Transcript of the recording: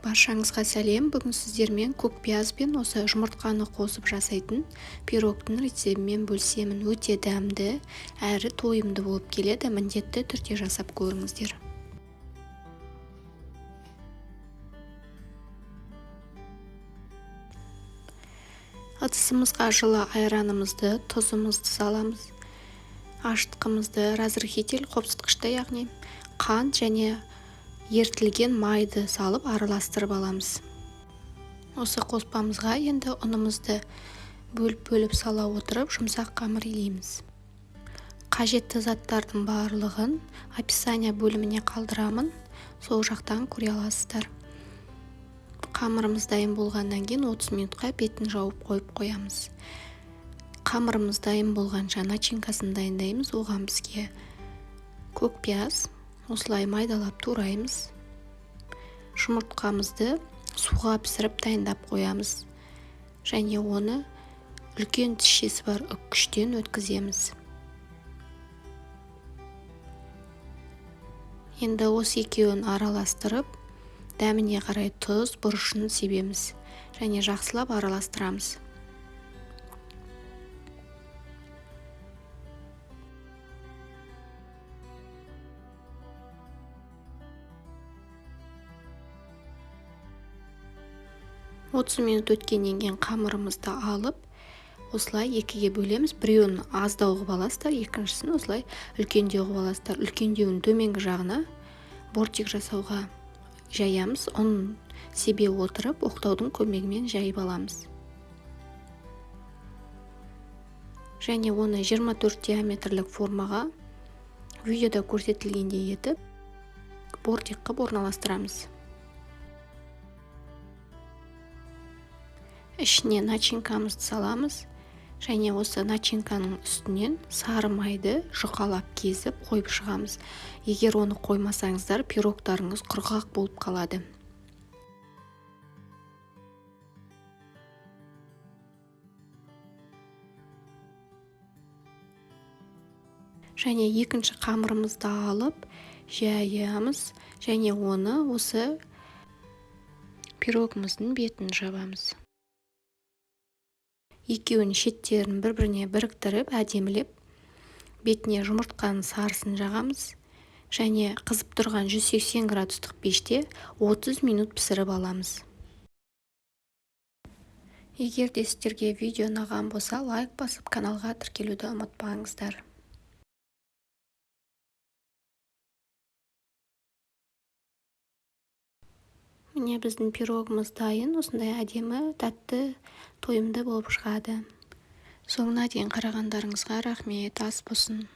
Баршаңызға сәлем. Бүгін сіздермен көк пияз бен осы жұмыртқаны қосып жасайтын пирогтың рецебімен бөлісемін. Өте дәмді әрі тойымды болып келеді. Міндетті түрде жасап көріңіздер. Ыдысымызға жылы айранымызды, тұзымызды саламыз. Ашытқымызды, разрыхитель, қопсытқышты, яғни қант және ерітілген майды салып араластырып аламыз. Осы қоспамызға енді ұнымызды бөліп-бөліп сала отырып, жұмсақ қамыр илейміз. Қажетті заттардың барлығын описание бөліміне қалдырамын. Сол жақтан көре аласыздар. Қамырымыз дайын болғаннан кейін 30 минутқа бетін жауып қойып қоямыз. Қамырымыз дайын болғанша начинкасын дайындаймыз. Оған бізге көк пияз осылай майдалап тураймыз. Жұмыртқамызды суға пісіріп дайындап қоямыз. Және оны үлкен тісшесі бар үккіштен өткіземіз. Енді осы екеуін араластырып, дәміне қарай тұз, бұрышын себеміз. Және жақсылап араластырамыз. 30 минут өткеннен кейін қамырымызды алып, осылай екіге бөлеміз. Біреуін аздау қылып аласыздар, екіншісін осылай үлкендеу қылып аласыздар. Үлкендеуін төменгі жағына бортик жасауға жаямыз. Ұн себе отырып, оқтаудың көмегімен жайып аламыз. Және оны 24 диаметрлік формаға видеода көрсетілгендей етіп бортик қылып орналастырамыз. Ішіне начинкамызды саламыз және осы начинканың үстінен сары майды жұқалап кезіп қойып шығамыз. Егер оны қоймасаңыздар, пирогтарыңыз құрғақ болып қалады. Және екінші қамырымызды алып жаямыз және оны осы пирогымыздың бетін жабамыз. Екеуінің шеттерін бір-біріне біріктіріп, әдемілеп бетіне жұмыртқаның сарысын жағамыз және қызып тұрған 180 градустық пеште 30 минут пісіріп аламыз. Егер де сіздерге видео ұнаған болса, лайк басып, каналға тіркелуді ұмытпаңыздар. Міне біздің пирогымыз дайын, осындай әдемі, тәтті, тойымды болып шығады. Соңына дейін қарағандарыңызға рахмет, ас болсын.